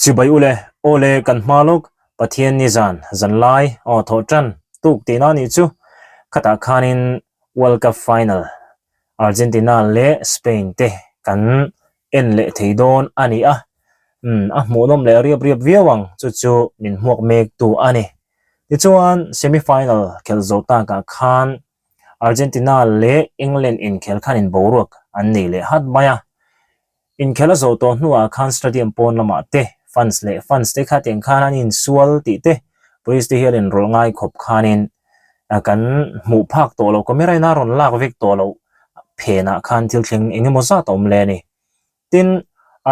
Chibai ule, aw le kan hma lawk, Pathian ni zan, zan lai, aw thawh tan, tuk tihna anih chu, khatah khanin World Cup final Argentina leh Spain te kan en leh thei dawn a ni a, umm a hmuhnawm leh riap riap viau ang chu chu min hmuak mek tu a ni. Tichuan semi final khelh zawh takah khan Argentina leh England inkhel khanin boruak an nei leh hat mai a. Inkhel a zawh tawh hnuah khan stadium pawn lamah te fans leh fans te kha tiang khan an insual tih te police te hian inrawlh ngai khawp khanin kan hmuh phak tawh loh camera in a rawn lak vek tawh loh phenah khan thil thleng eng emaw zat a awm le a ni. Tin,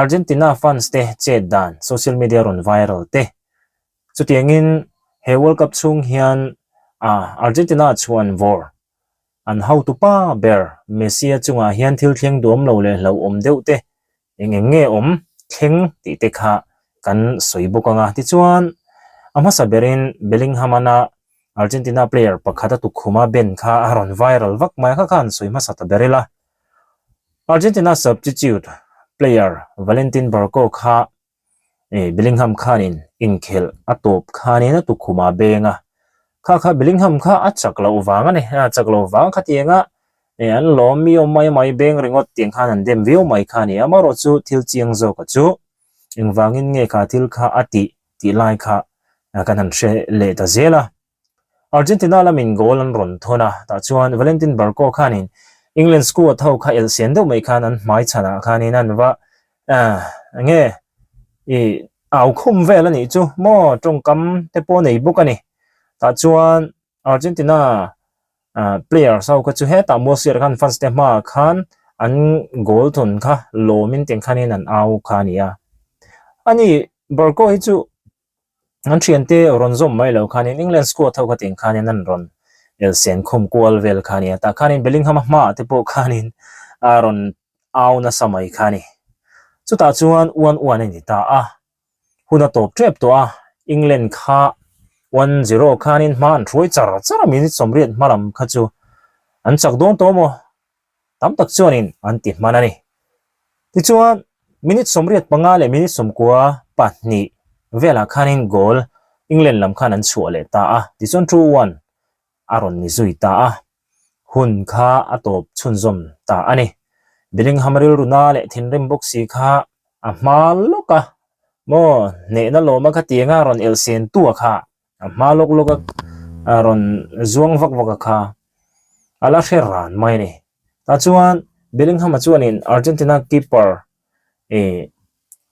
Argentina fans te chet dan social media rawn viral te chutiangin he World Cup chhung hian Argentina chuan vawr An hotupa ber Messi-a chungah hian thil thleng duam lo leh hlauhawm deuh te eng eng nge awm thleng tih te kha kan sawi bawk ang a. Tichuan, a hmasa berin Bellingham-ana Argentina player pakhat a tukkhuma ben kha a rawn viral vak mai a, kha khan sawi hmasa ta ber ila. Argentina substitute player Valentin Barco kha Bellingham khanin inkhelh a tawp khanin a tukhum a beng a, kha kha Bellingham kha a chak loh vang a ni, a chak loh vang khatiang a an lawm mi awm mai mai beng ringawt tiang khan an dem viau mai kha a ni. Amaherawh chu thil chiang zawk a chu engvangin nge kha thil kha a tih tih lai kha kan han hre leh ta zel a. Argentina lamin goal an rawn thawn a, tah chuan Valentin Barco khanin England squad ho kha elh sian deuh mai khan an hmai chhanah khanin an va enge i au khum vel a nih chu maw tawngkam te pawh nei bawk a ni. Tah chuan Argentina players ho kha chu hetah Mualsiar khan fans te hmaah khan an goal thawn kha lawmin tiang khanin an au kha a ni a. Ani Barco hi chu An thiante rawn zawm mai lo khanin England squad ho kha tiang khanin an rawn elsen khum kual vel kha a ni a, tah khanin Bellingham-a hmaah te pawh khanin a rawn au nasa mai kha a ni. Chutah chuan uan uan a ni ta a, hun a tawp tep tawh a, England kha 1-0 khanin hma an hruai char char a, minute 80 hma lam kha chu an chak dawn tawh maw? Tam tak chuanin an ti hman a ni. Tichuan, minute 85 leh minute 92 velah khanin goal England lam khan an chhuah leh ta a, tichuan 2-1 a rawn ni zui ta a, hun kha a tawp chhunzawm ta a ni. Bellingham rilru na leh thinrim bawk si kha a hma lawk a, maw hnehna lawma khatianga rawn elhsen tu a kha A hma lawk lawk a rawn zuang vak vak a kha a la hre ran mai a ni. Tah chuan Bellingham-a chuanin Argentina keeper ih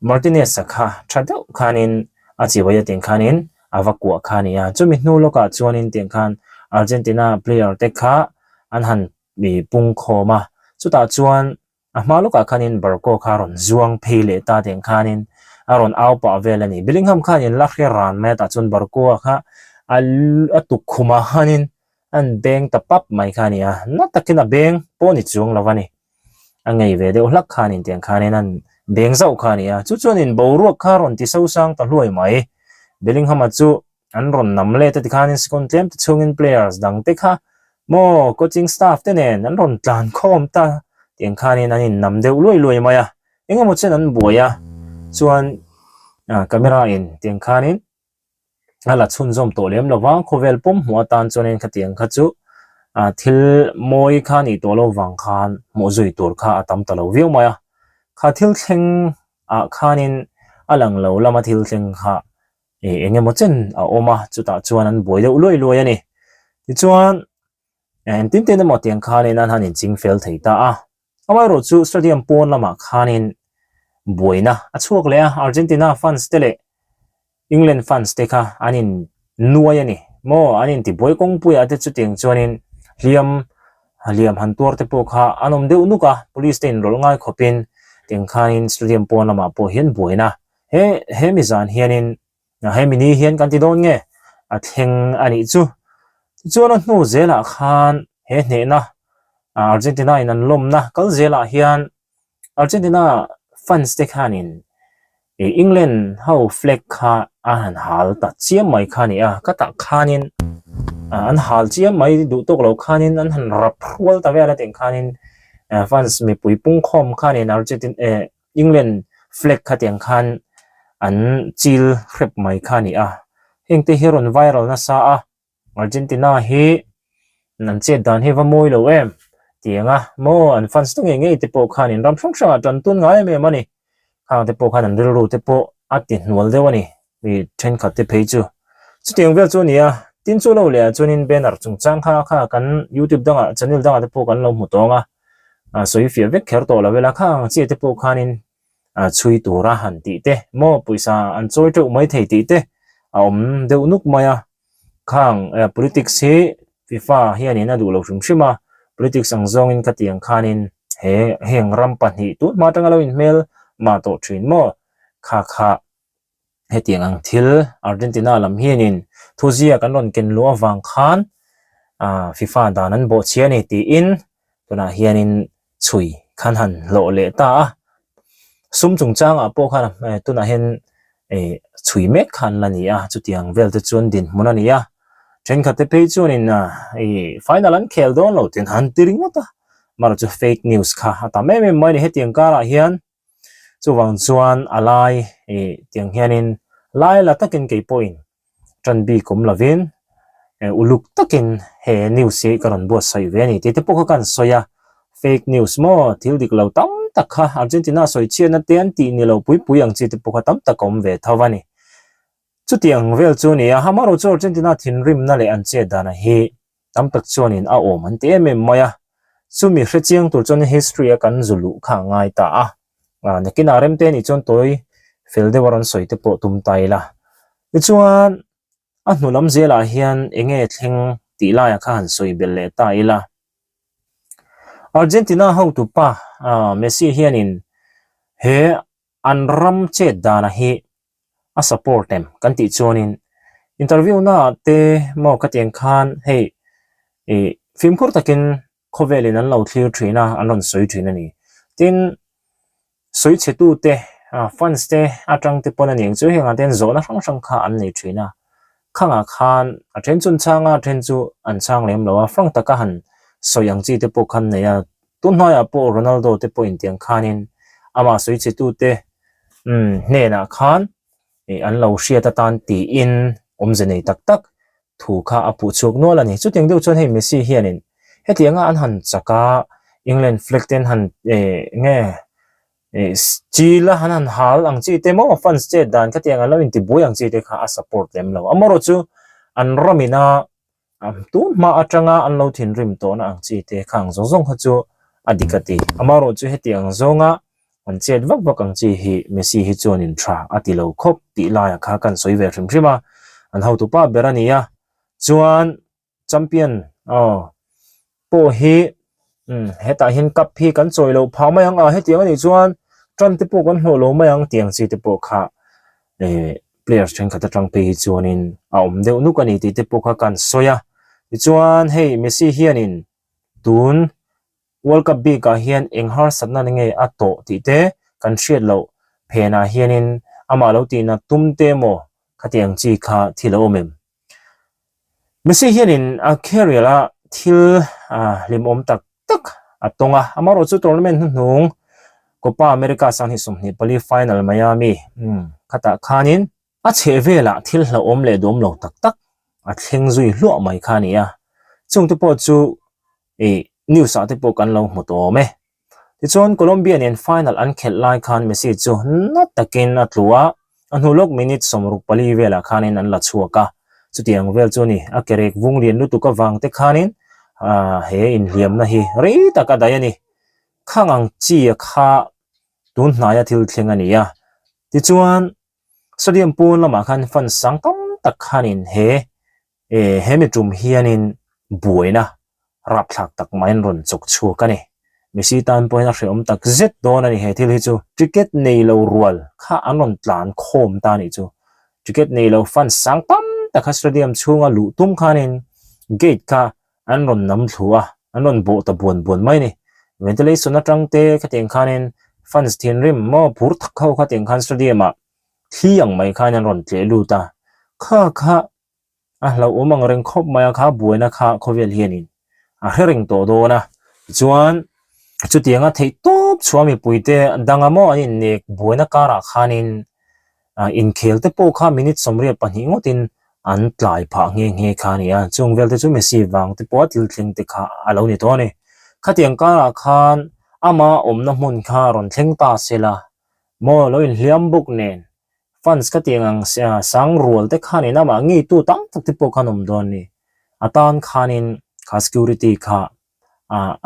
Martinez-a kha tha deuh khanin a chibai a tiang khanin a va kuah kha a ni a. Chumi hnu lawkah chuanin tiang khan Argentina player te kha an han ih pung khawm a. Chutah chuan A hma lawkah khanin Barco kha a rawn zuang phei leh ta tiang khanin a rawn au pah vel a ni. Bellingham khanin la hre ran mai a tah chuan Barco-a kha a a tukkhumah khanin an beng ta pap mai kha a ni a, na takin a beng pawh ni chuang lo a ni. A ngei ve deuh hlak khanin tiang khanin an beng zauh kha a ni a, chu chuanin boruak kha a rawn ti sosang ta hluai mai. Bellingham-a chu an rawn nam let a tikhanin second tlem te chhungin players dang te kha maw coaching staff te nen an rawn tlan khawm ta tiang khanin an in nam deuh luai luai mai a, engemaw chen an buai a chuan ah camera in tiang khanin a la chhunzawm tawh lem lova khawvel pawm hmuh atan chuanin khatiang kha chu ah thil mawi kha nih tawh lo vang khan hmuh zui tur kha a tam ta lo viau mai a, kha thil thleng ah khanin a lang lo lama thil thleng kha ih eng emaw chen a awm a chutah chuan an buai deuh luai luai a ni tichuan engtin tin emaw tiang khanin an han inching fel thei ta a amaherawh chu stadium pawn lamah khanin buaina a chhuak leh a Argentina fans te leh England fans te kha an in nuai a ni maw an inti buai kawngpuiah te chutiang chuanin hliam hliam han tuar te pawh kha an awm deuh nuk a police te inrawlh ngai khawpin tiang khanin stadium pawn lamah pawh hian buaina He he mi zan hianin he mi ni hian kan ti dawn nge a thleng a nih chu. Tichuan a hnu zelah khan he hnehna Argentina in an lawmna kal zelah hian Argentina fans te khanin England ho flag kha a han hal ta chiam mai kha a ni a, ka tah khanin an hal chiam mai duh tawk lo khanin an han rap hrual ta vel a tih khanin fans mipui pungkhawm khanin Argentina England flag kha tiang khan an chil hrep mai kha a ni a. Heng te hi a rawn viral nasa a, Argentina hi an chet dan hi va mawi lo em tiang a maw an fans te ngei ngei te pawh khanin ram hrang hrangah tan tun ngai em em a ni. Khang te pawh khan an rilru te pawh a ti hnual deuh a ni mi thenkhat te phei chu. Chutiang vel chu a ni a, tin chu lo leh ah chuanin banner chungchang kha kha kan youtube dangah channel dangah te pawh kan lo hmu tawng a, sawi fiah vek kher tawh lo vel a, khang ang chiah te pawh khanin chhui tura han tih te maw pawisa an chawi teuh mai thei tih te a awm deuh nuk mai a. Khang politics hi FIFA hianin a duh lo hrim hrim a, politics ang zawngin ka tih ang khanin he heng ram pahnih tun hma atanga lo inhmel mah tawh thin maw? Kha kha hetiang ang thil Argentina lam hianin thuziak an rawn ken luh avang khan FIFA dan an bawhchhia a ni tiin tunah hianin chhui khan han hlawh leh ta a. Sum chungchangah pawh khan tunah hian chhui mek kha an la ni a, chutiang vel te chuan dinhmun a ni a. Thenkhat te phei chuanin final an khel dawn lo tiin han ti ringawt a, amaherawhchu chu fake news kha a tam em em mai a ni. Hetiang karah hian chuvang chuan a lai tiang hianin lai la takin kei pawhin tan bik awm lovin uluk takin he news hi ka rawn buatsaih ve a ni tih te pawh kha kan sawi a, fake news maw thil dik lo tam tak kha Argentina sawi chhiatna te an tih ni lo pui pui ang chi te pawh kha tam tak a awm ve tho a ni. Chutiang vel chu a ni a, amaherawhchu chu Argentina thinrimna leh an chet dana hi tam tak chuanin a awm an ti em em mai a, chumi hrechiang tur chuan history a kan zu luh kha a ngai ta a. Nakinah remte anih chuan tawi fel deuh a rawn sawi te pawh tum ta ila. Tichuan a hnu lam zelah hian eng nge thleng tih laiah kha han sawi belh leh ta ila. Argentina hotupa Messi hianin he an ram chet dana hi a support em kan tih chuanin interview naah te maw ka tiang khan hei ih fimkhur takin khawvelin an lo thlir thin a, an rawn sawi thin a ni. Tin, sawi chhe tute, fans te atang te pawn a ni ang chu, heng ah te hian zawhna hrang hrang kha an nei thin a. Khangah khan a then chu an chhang a, a then chu an chhang lem lo a, frank taka han sawi ang chi te pawh khan nei a. Tun hnuaiah pawh Ronaldo te pawh intiang khanin amah sawi chhe tute hnenah khan ih an lo hriat atan tiin awmze nei tak tak thu kha a puh chhuak nual a ni. Chutiang deuh chuan hei Messi hianin hetianga an han chak a, England flag te an han eh nge eh chil a han han hal ang chi te maw fans chet dan khatiang an lo intibuai ang chi te kha a support lem lo. Amaherawhchu an ramin a Tun hma atanga an lo thinrim tawhna ang chi te kha ang zawng zawng kha chu a dik a ti. Amaherawh chu heti ang zawnga an chet vak vak ang chi hi Messi hi chuanin tha a ti lo khawp tih laiah kha kan sawi ve hrim hrim a, an hotupa ber a ni a. Chuan champion aw pawh hi umm hetah hian cup hi kan chawi loh phah mai ang a hetiang anih chuan tan te pawh kan hlawh lo mai ang tih ang chi te pawh kha eh players thenkhat atang phei hi chuanin a awm deuh nuk a ni tih te pawh kha kan sawi a tichuan hei Messi hianin tun World Cup bikah hian eng harsatna nge a tawh tih te kan hriat loh phenah hianin amah lo tihna tum te emaw khatiang chi kha thil a awm em? Messi hianin a career a thil hlimawm tak tak a tawng a, amaherawhchu tournament hnuhnung Copa America 2024 final Miami khatah khanin a chhehvelah thil hlauhawm leh duhawm lo tak tak a thleng zui hluah mai kha a ni a, chungte pawh chu ih news ah te pawh kan lo hmu tawm e. Tichuan Colombia nen final an khelh lai khan Messi chu na takin a tlu a, a hnu lawk minute 64 velah khanin an la chhuak a. Chutiang vel chu ni, a kerek vung lian lutuk avang te khanin he inhliamna hi rei tak a daih a ni. Khang ang chi a kha tun hnaia thil thleng a ni a. Tichuan stadium pawn lamah khan fans sang tam tak khanin he He mi tum hianin buaina rapthlak tak mai an rawn chawk chhuak a ni. Messi tan pawhin a hrehawm tak zet dawn a ni he thil hi chu. Ticket nei lo rual kha an rawn tlan khawm ta a nih chu. Ticket nei lo fans sang tam tak kha stadium chhunga luh tum khanin gate kha an rawn nam thlu a, an rawn bawh ta buan buan mai a ni. Ventilation atang te khatiang khanin fans thinrim maw phur tak ho khatiang khan stadium ah thli ang mai khan an rawn tleh lut a, kha kha a hlauhawm ang reng khawp mai a kha buaina kha khawvel hianin a hre reng tawh dawn a tichuan chutianga theih tawp chhuah mipuite danga maw an innek buaina karah khanin. Inkhel te pawh kha minute 82 ngawtin an tlai phah nghe nghe kha a ni a, chung vel te chu Messi vang te pawha thil thleng te kha a lo ni tawh a ni. Khatiang karah khan ama awmna hmun kha rawn thleng ta se la, maw lo inhliam bawk nen fans khatiang ang sang rual te khanin amah ngeitu tam tak te pawh khan awm dawn a ni. A tan khanin kha security kha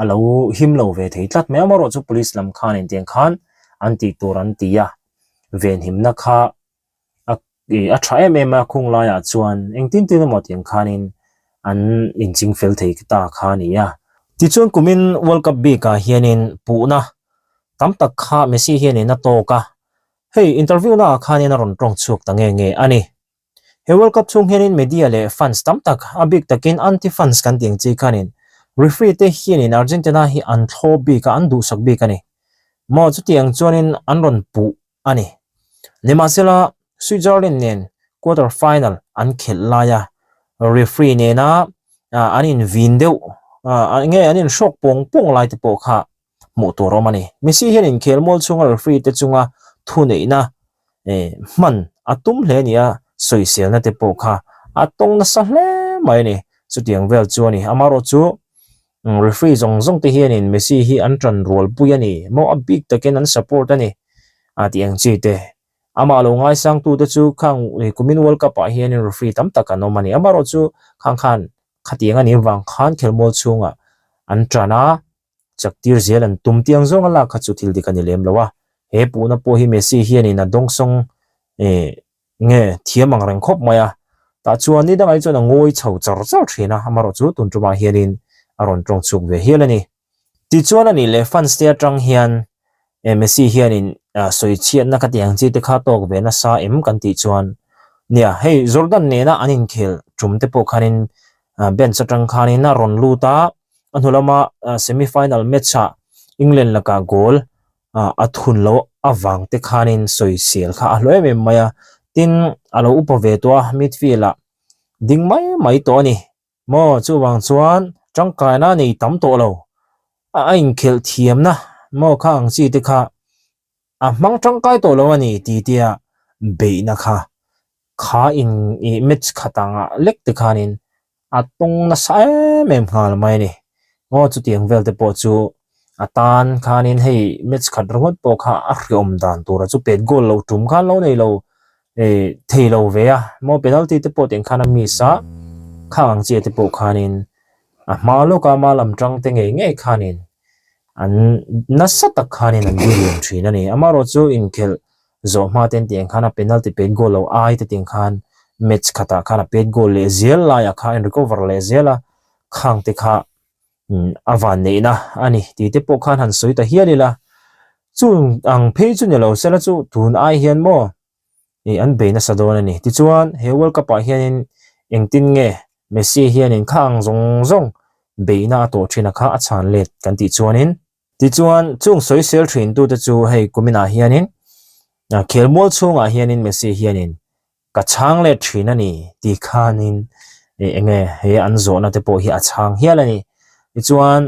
a lo him lo ve thei tlat mai a, amaherawhchu police lam khanin tiang khan an tih tur an ti a. Venhimna kha a ih a tha em em a khung laiah chuan engtin tin emaw tiang khanin an inching fel thei ta kha a ni a. Tichuan kumin World Cup bikah hianin puhna tam tak kha Messi hianin a tawk a, hei interview naah khanin a rawn tawng chhuak ta nge nge a ni. He World Cup chhung hianin media leh fans tam tak, a bik takin anti-fans kan tih ang chi khanin referee te hianin Argentina hi an thlawp bik a, an duhsak bik a ni. Maw chutiang chuanin an rawn puh a ni. Nimahsela, Switzerland nen quarter final an khelh laia referee nena an invin deuh nge an inhrawk pawng pawng lai te pawh kha hmuh tur awm a ni. Messi hian inkhel mual chhunga referee te chunga thuneihna hman a tum hle nia sawiselna te pawh kha a tawng nasa hle mai a ni. Chutiang vel chu a ni. Amaherawh chu referee zawng zawng te hianin Messi hi an tan rualpui a ni maw a bik takin an support a ni a tih ang chi te. Amah lo ngaisangtute chu khang kumin World Cup ah hianin referee tam tak an awm a ni. Amaherawh chu khang khan khatiang a nih avang khan khelmual chhungah an tan a. Chak tir zel an tum tiang zawng a lak kha chu thil dik a ni lem lo a, he puhna pawh hi Messi hianin a dawngsawng eh nge thiam ang reng khawp mai a, tah chuan ni dangah hi chuan a ngawi chho char char thin a, amaherawh chu tun tumah hianin a rawn tawng chhuk ve hial a ni. Tichuan a nih leh fans te atang hian eh Messi hianin sawi chhiatna ka tih ang chi te kha tawk ve nasa em kan tih chuan nia hei Jordan nena an inkhel tum te pawh khanin bench atang khanin a rawn lut a, A hnu lama semi final match ah England lakah goal a thun loh avang te khanin sawisel kha a hlawh em em mai a, tin a lo upa ve tawh a midfield ah ding mai mai tawh a ni maw chuvang chuan tangkaina a nei tam tawh lo a inkhelh thiamna maw kha ang chi te kha A hmang tangkai tawh lo a ni ti tia beihna kha kha in ih match khat anga lek te khanin a tawng nasa em em nghal mai a ni. Aw chutiang vel te pawh chu a tan khanin hei match khat ringawt pawh kha a hriawm dan tura chu pet goal loh tum khan lo nei lo ih thei lo ve a maw penalty te pawh tiang khan a miss a khang ang chiah te pawh khanin a hma lawka ama lam tang te ngei ngei khanin An nasa tak khanin an diriam thin a ni. Amaherawh chu inkhelh zawh hma ten tiang khan a penalty pet goal lo ai te tiang khan match khatah khan a pet goal leh zel laiah kha a in recover leh zel a, khang te kha a van neihna a ni tih te pawh khan han sawi ta hial ila. Chung ang phei chu ni lo sela chu tun ai hian maw ih an bei nasa dawn a ni. Tichuan he World Cup ah hianin engtin nge Messi hianin kha ang zawng zawng beihna a tawh thin a kha a chhan let kan tih chuanin tichuan chung sawisel thin tute chu hei kuminah hianin khelmual chhungah hianin Messi hianin ka chhang let thin a ni tih khanin ih enge he an zawhna te pawh hi a chhang hial a ni. Tichuan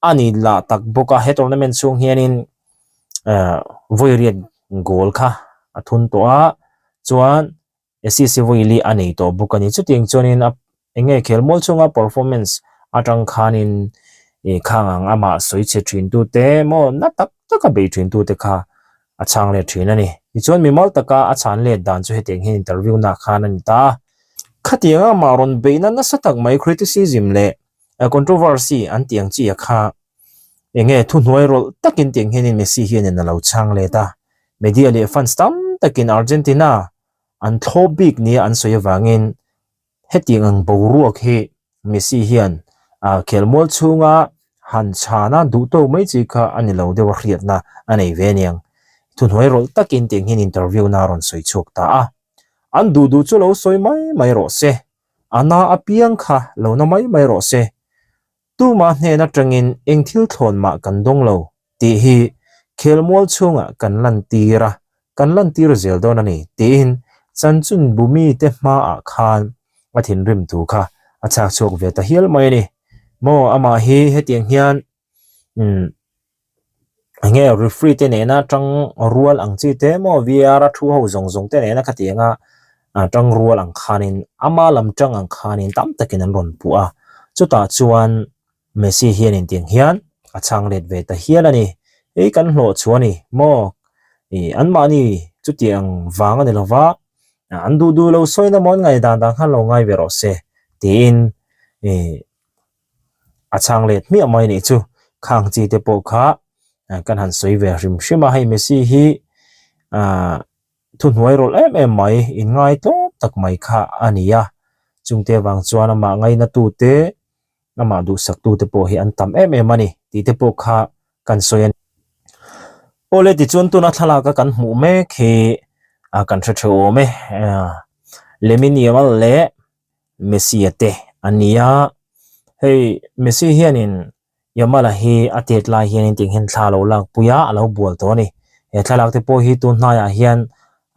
a ni lah tak bawk a he tournament chhung hianin eh vawi riat goal kha a thun tawh a chuan assist vawi li a nei tawh bawk a ni chutiang chuanin a eng nge khelmual chhunga performance atang khanin ih khang ang amah sawi chhe thin tu te maw na tak tak a bei thin tu te kha a chhang let thin a ni tichuan mimal taka a chhan let dan chu hetiang hian interview na khan a ni ta a khatiang amah rawn beihna nasa tak mai criticism leh Controversy an tih ang chi a kha enge thuhnuai rawlh takin tiang hianin Messi hianin a lo chhang let a, media leh fans tam takin Argentina an thlawp bik nia an sawi avangin hetiang ang boruak hi Messi hian a khelmual chhunga han chhana duh tawk mai chi kha a ni lo deuh a hriatna a nei ve aniang. Thuhnuai rawlh takin tiang hian interview na a rawn sawi chhuak ta a, an duh duh chu lo sawi mai mai rawh se. A na apiang kha lo na mai mai rawh se. Tuma hnen atangin eng thil thlawn mah kan dawng lo tih hi khelmual chhungah kan lantir a, kan lantir zel dawn a ni tiin chanchin bumi te hmaah khan a thinrim thu kha a chhak chhuak ve ta hial mai a ni. Maw amah hi hetiang hian umm. Enge referee te nena tang rual ang chi te maw VAR a thu ho zawng zawng te nena khatianga tang rual ang khanin ama lam tang ang khanin tam takin an rawn puh a, chutah chuan Messi hianin tiang hian a chhang let ve ta hial a ni. Hei kan hlawh chhuah a ni maw ih anmahni chutiang vang a ni lova an duh duh lo sawina maw an ngaihdan dan khan lo ngai ve rawh se tiin ih. A chhang let hmiah mai nih chu khang chi te pawh kha kan han sawi ve hrim hrim a, hei Messi hi ah thuhnuai rawlh em em mai inngai tlawm tak mai kha a ni a, chungte vang chuan amah ngaina tu te amah duhsak tu te pawh hi an tam em em a ni tih te pawh kha kan sawi a ni. Awle tichuan tuna thlalak a kan hmuh mek hi kan hre theuh awm e, Lamine Yamal leh Messi a te a ni a, hei Messi hianin Yamal-a hi a tet lai hianin tiang hian thla a lo lak pui a, a lo bual tawh a ni. He thlalak te pawh hi tun hnaiah hian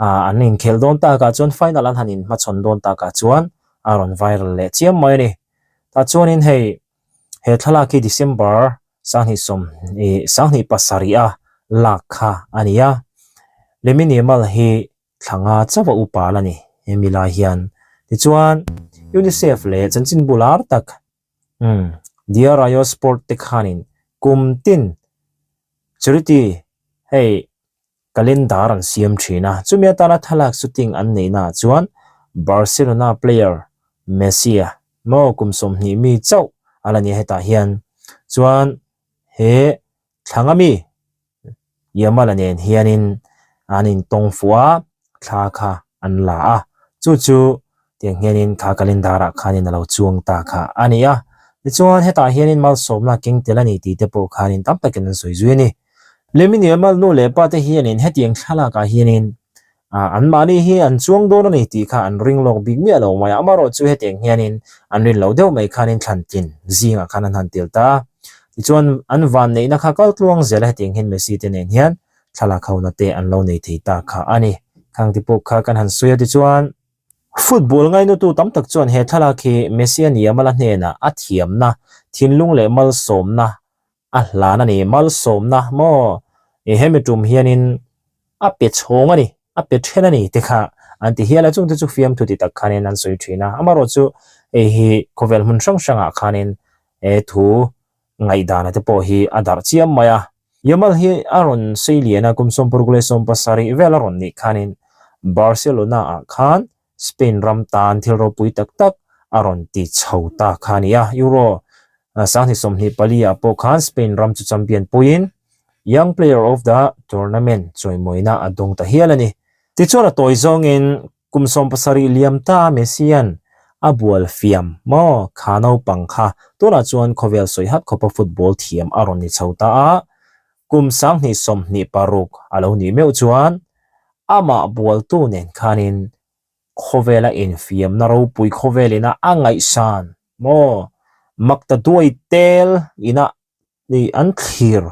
ah an inkhelh dawn takah chuan final an han inhmachhawn dawn takah chuan a rawn viral leh chiam mai a ni. Tah chuanin hei he thlalak hi December 20 27 a lak kha a ni a, Lamine Yamal hi thla nga chauh a upa la ni hemi lai hian. Tichuan, UNICEF leh chanchinbu lar tak umm Diario Sport te khanin kum tin charity hei calendar an siam thin a, chumi atana thlalak shooting an neihnaah chuan Barcelona player Messi-a maw kum 20 mi chauh a la ni a hetah hian chuan he thla nga mi Yamala nen hianin an intawng fuh a, thla kha an la a, chu chu tiang hianin kha calendar ah khanin a lo chuang ta kha a ni a. Tichuan hetah hianin malsawmna keng tel a ni tih te pawh khanin tam takin an sawi zui a ni. Lemini Yamal nu leh pa te hianin hetiang thlalak ah hianin Ah, anmahni hi an chuang dawn a ni tih kha an ring lawk bik miah lo mai a, amaherawhchu hetiang hianin an rin lo deuh mai khanin thlan tlin zingah khan an han tel ta a. Tichuan, an vanneihna kha kal tluang zel a, hetiang hian Messi te nen hian thlalak hona te an lo nei thei ta kha a ni. Khang ti pawh kha kan han sawi a, tichuan, football ngainawtu tam tak chuan he thlalak hi Messi a ni a, mala hnenah a thiamna, thinlung leh malsawmna a hlan a ni, malsawmna maw i hemi tum hianin a pe chhawng a ni, a pe then a ni te kha an ti hial a, chungte chu fiamthu ti tak khanin an sawi thin a, amaherawhchu hei hi khawvel hmun hrang hrangah khanin he thu ngaihdana te pawh hi a darh chiam mai a. Yamal hi a rawn sei lian a, kum 67 vel a rawn nih khanin Barcelona ah khan Spain ram tan thil ropui tak tak a rawn ti chho ta kha a ni a, Euro 2024 ah pawh khan Spain ram chu champion puiin Young Player of the Tournament chawimawina a dawng ta hial a ni. Tichuan a tawi zawngin kum 17 liam ta Messi-a'n a bual fiam maw kha naupang kha tunah chuan khawvel sawi hat khawpa football thiam a rawn ni chho ta a, kum 2026 a lo nih meuh chuan Amah bualtu nen khanin khawvela infiamna ropui khawvel ina a ngaihsan maw makta duai tel ina ih an thlir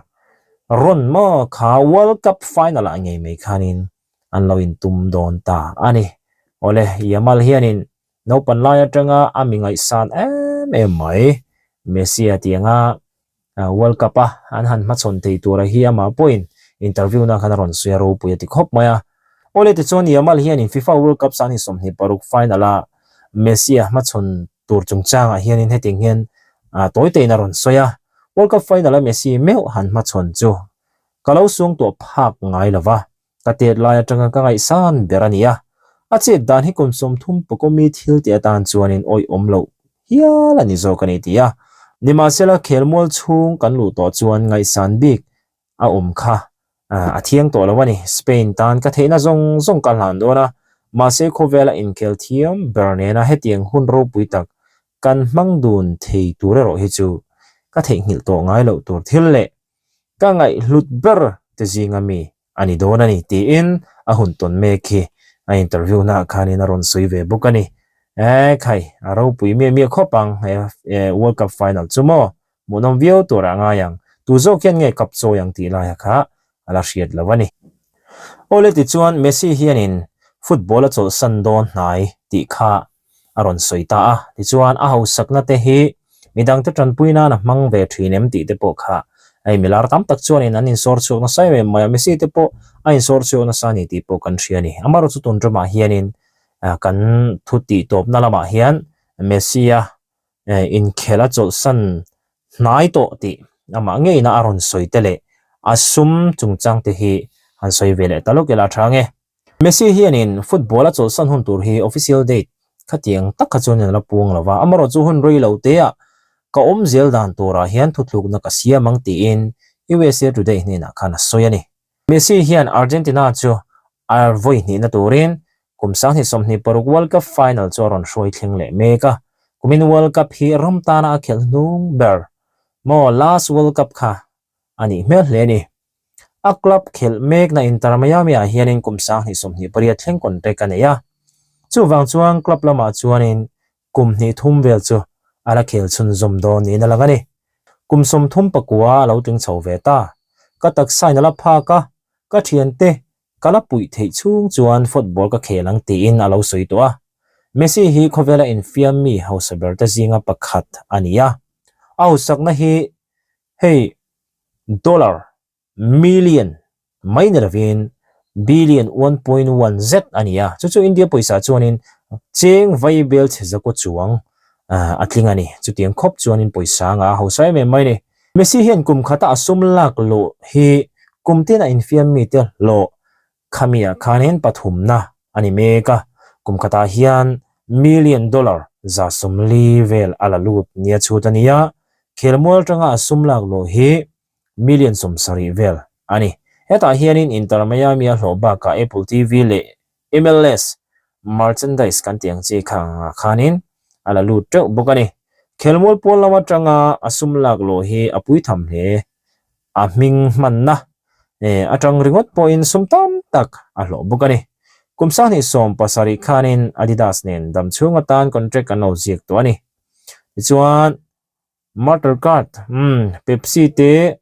rawn maw kha World Cup final ah ngei mai khanin an lo intum dawn ta a ni. Awle Yamal hianin naupan lai atanga a mi ngaihsan em em mai Messi a tianga World Cup a an han hmachhawn thei tura hi amah pawhin interview na khan a rawn sawi a ropui a ti khawp mai a. Awle tichuan Yamal hianin FIFA World Cup 2026 final a Messi a hmachhawn tur chungchangah hianin hetiang hian tawi tein a rawn sawi a, World Cup final a Messi meuh han hmachhawn chu ka lo suangtuah phak ngai lo va, Ka tet lai atanga ka ngaihsan ber a ni a, a chet dan hi kum 30 pakawmi thil tih atan chuanin awih awm loh hial a ni zawk a ni ti a. Nimahsela khelmual chhung kan luh tawh chuan ngaihsan bik a awm kha a thiang tawh lo a ni. Spain tan ka theihna zawng zawng ka hlan dawn a, mahse khawvela inkhel thiam ber nena hetiang hun ropui tak kan hmang dun thei tur erawh hi chu ka theihnghilh tawh ngai loh tur thil leh ka ngaihhlut ber te zinga mi a ni dawn a ni tiin a hun tawn mek hi a interview naah khanin a rawn sawi ve bawk a ni. E khai, a ropui miah miah khawp ang he World Cup final chu maw? Hmuhnawm viau tur a ngai ang. Tu zawk hian nge cup chawi ang tih laia kha a la hriat lo a ni. Awle tichuan Messi hianin football a chawlhsan dawn hnai tih kha a rawn sawi ta a, tichuan a hausakna te hi midangte tanpui nan a hmang ve thin em tih te pawh kha Hei milar tam tak chuanin an insawr chhuak nasa em em mai a, Messi te pawh a insawr chhuak nasa a ni tih pawh kan hria a ni. Amaherawhchu chu tun ṭumah hianin kan thu tih tawpna lamah hian Messi-a inkhel a chawlhsan hnai tawh tih amah ngeina a rawn sawi te leh a sum chungchang te hi han sawi ve leh ta lawk ila a tha nge. Messi hianin football a chawlhsan hun tur hi official date khatiang tak kha chuan an la puang lo va, amaherawhchu chu hun rei lo teah ka awm zel dan turah hian thutlukna ka siam ang tiin USA Today hnenah khan a sawi a ni. Messi hian Argentina chu a vawi hnihna turin kum 2026 World Cup final chu a rawn hruai thleng leh mek a, kumin World Cup hi ram tana a khelh hnung ber maw last World Cup kha a nih hmel hle a ni. A club khelh mekna Inter Miami ah hianin kum 2028 thleng contract a nei a, chuvang chuan club lamah chuanin kum hnih thum vel chu a la khel chhunzawm dawn niin a lang a ni. Kum 34 a lo tling chho ve ta. Ka taksa in a la phak a, ka thiante ka la puih theih chhung chuan football ka khel ang tiin a lo sawi tawh a. Messi hi khawvela infiam mi hausa ber te zinga pakhat a ni a, a hausakna hi hei dollar million mai ni lovin billion 1.1 zet a ni a, chu chu India pawisa chuanin cheng vai bel chhe zakaw chuang a tling a ni. Chutiang khawp chuanin pawisa nga a hausa em em mai a ni. Messi hian kum khata a sum lak luh hi kum tin a infiam mite hlawh khamiah khanin pathumna a ni mek a, kum khatah hian million dollar 40 vel a la lut nia chhut a ni a, khelmual atanga a sum lak luh hi million 70 vel a ni. Hetah hianin Inter Miami a hlawh bakah Apple TV leh MLS merchandise kan tih ang chi kha angah khanin a la lut teuh bawk a ni. Khelmual pawl lam atanga a sum lak luh hi a pui tham hle. A hming hmanna atang ringawt pawhin sum tam tak a hlawh bawk a ni. Kum 2017 khanin Adidas nen damchhung atan contract an lo ziak tawh a ni. Tichuan. Mastercard, umm, Pepsi te,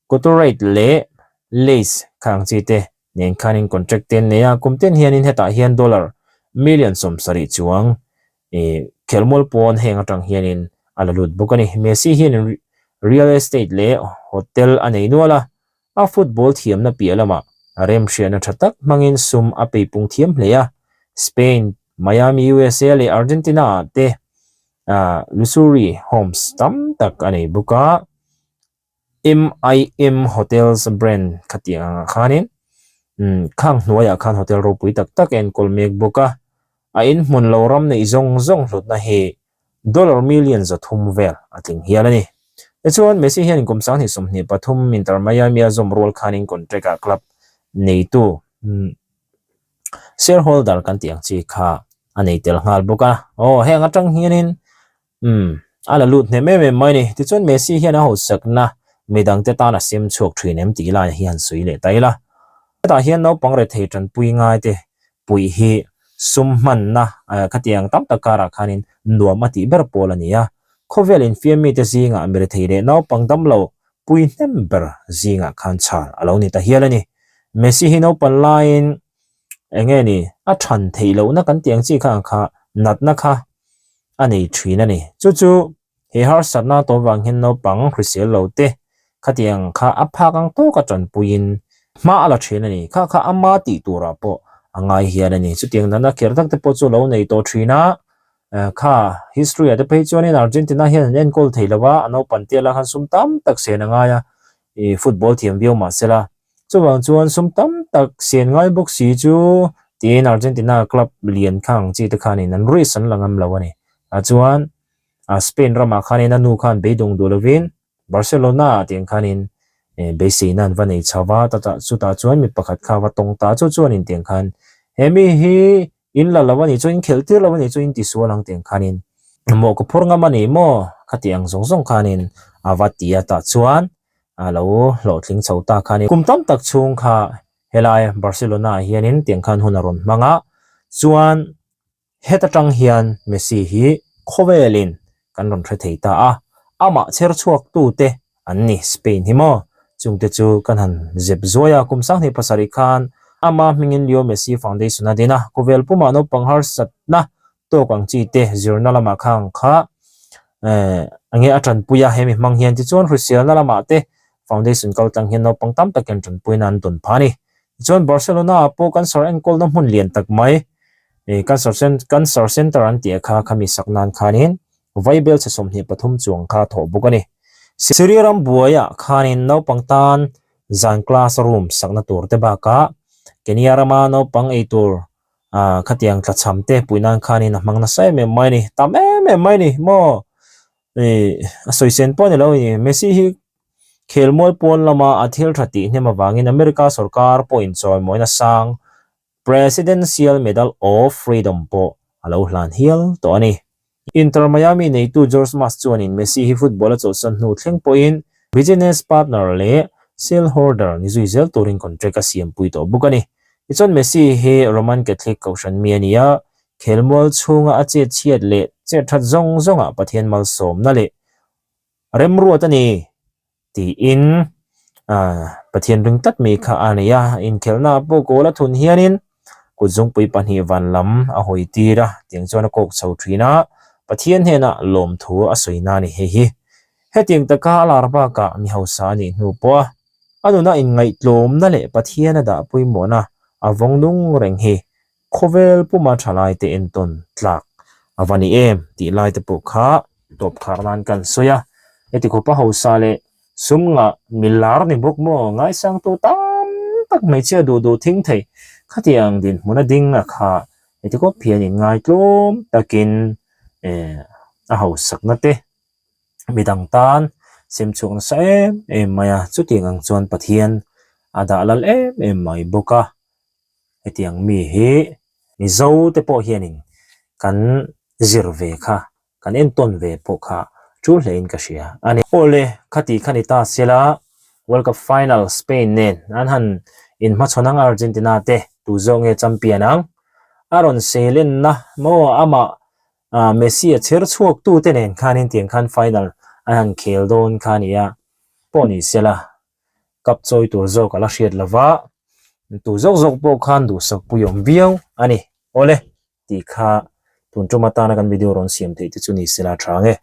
Gatorade leh Lays kha ang chi te nen khanin contract te an nei a, kum ten hianin hetah hian dollar million 70 chuang ih khelmual pawn heng atang hianin a la lut bawk a ni. Messi hianin real estate leh hotel a nei nual a, a football thiamna piah lamah remhriatna tha tak hmangin sum a peipung thiam hle a, Spain, Miami, USA leh Argentina ah te Luxury homes tam tak a nei bawk a, MIM Hotels brand khatiang angah khanin khang hnuaiah khan hotel ropui tak tak a enkawl mek bawk a, a inhmun lo ram neih zawng zawng hlutna hi dollar million 300 vel a tling hial a ni. Tichuan Messi hian kum 2023 Inter Miami a zawm rual khanin contract ah club neitu Shareholder kan tih ang chi kha a nei tel nghal bawk a, aw heng atang hianin umm a la lut hnem em em mai a ni. Tichuan Messi hian a hausakna midangte tan a sem chhuak thin em tih lai hi han sawi leh ta ila. Hetah hian naupang rethei tanpui ngai te puih hi sum hmanna khatiang tam tak karah khanin nuam a tih ber pawl a ni a. Khawvel infiam mite zingah mi rethei leh naupang damlo pui hnem ber zingah khan chhal a lo ni ta hial a ni. Messi hi naupan laiin eng nge ni a than theih lohna kan tih ang chi kha ang kha natna kha a nei thin a ni. Chu chu he harsatna tawh vang hian naupang hrisel lo te khatiang kha a phak ang tawka tanpuiin hma a la thin a ni. Kha kha ama tih turah pawh a ngai hial a ni. Chutiang natna kher tak te pawh chu a lo nei tawh thin a. Kha history ah te phei chuanin Argentina hian an enkawl thei lo a, a naupan te lah khan sum tam tak sen a ngai a, ih football thiam viau mah se la. Chuvang chuan sum tam tak sen ngai bawk si chu tiin Argentina club lian kha ang chi te khanin an risk an la ngam lo a ni. Ah chuan Spain ramah khanin a nu khan beidawng duh lovin Barcelona ah tiang khanin beiseina an va nei chho va, chutah chuan mi pakhat kha va tawng ta chu chuanin tiang khan he mi hi In la lo a nih chu, in khelh tir lo a nih chu in tisual ang tiang khanin mawh ka phur ngam a ni maw? Khati ang zawng zawng khanin a va ti a, tah chuan a lo hlawhtling chho ta khanin kum tam tak chhung kha helai Barcelona ah hianin tiang khan hun a rawn hmang a, chuan heta tang hian Messi hi khawvelin kan rawn hre thei ta a, amah chher chhuak tute an ni Spain hi maw? Chungte chu kan han zep zuai a, kum 27 khan ama hmingin Leo Messi Foundation a din a, khawvel pumah naupang harsatna tawk ang chi te zirna lamah khang kha enge a tanpui a, hemi hmang hian tichuan hriselna lamah te Foundation kaltlang hian naupang tam takin tanpuina an tawn phah a ni. Tichuan Barcelona ah pawh cancer enkawlna hmun lian tak mai cancer cancer center an tih kha khami sak nan khanin vaibel chhe 23 chuang kha a thawh bawk a ni. Syria ram buaiah khanin naupang tan zan class room sakna tur te bakah Kenya rama naupang eitur khatiang tlachham te puih nan khanin a hmang nasa em em mai a ni. Tam em em mai a ni maw? Ih a sawi sen pawh a ni lo a ni. Messi hi khelmual pawn lama a thil tha tih hnem avangin America sorkar pawhin chawimawina sang Presidential Medal of Freedom pawh a lo hlan hial tawh a ni. Inter Miami neitu George Mas chuanin Messi hi football a chawlhsan hnu thleng pawhin business partner leh shareholder ni zui zel turin contract a siampui tawh bawk a ni. Tichuan Messi hi Roman Catholic kohhran mi a ni a, Khelmual chhunga a chet chhiat leh chet that zawng zawngah Pathian malsawmna leh remruat a ni tiin Pathian ring tlat mi kha a nei a. Inkhelhnaah pawh goal a thun hianin kut zungpui pahnih van lam a hawi tir a, tiang chuan a kawk chho thin a, Pathian hnenah lawmthu a sawi na a ni hei hi. Hetiang taka a lar bakah mi hausa a nih hnu pawh a a nuna inngaihtlawmna leh Pathian a dah pawimawhna a vawng nung reng hi Khawvel puma thalai te entawn tlak a va ni em tih lai te pawh kha tawp khar nan kan sawi a. Heti khawpa hausa leh sum ngah mi lar ni bawk maw ngaisangtu tam tak hmeichhia duh duh thing thei khatiang dinhmun a ding a kha heti khawp hian inngai tlawm takin eh a hausakna te midang tan sem chhuak nasa em em mai a. Chutiang ang chuan Pathian a dah lal em em mai bawk a. Hetiang mi hi Mizo te pawh hianin kan zir ve kha, kan entawn ve pawh kha tul hlein ka hria a ni. Awle, khati kha ni ta sela, World Cup final Spain nen an han inhmachhawn ang Argentina te tu zawk nge champion ang? A rawn seilenna maw amah Messi a chher chhuak tu te nen khanin tiang khan final an han khel dawn kha a ni a, pawh ni sela Cup chawi tur zawk a la hriat lova, tu zawk zawk pawh khan duhsak pui awm viau a ni. Awle, tih kha tun tum atana kan video rawn siam theih te chu ni se la tha ang e.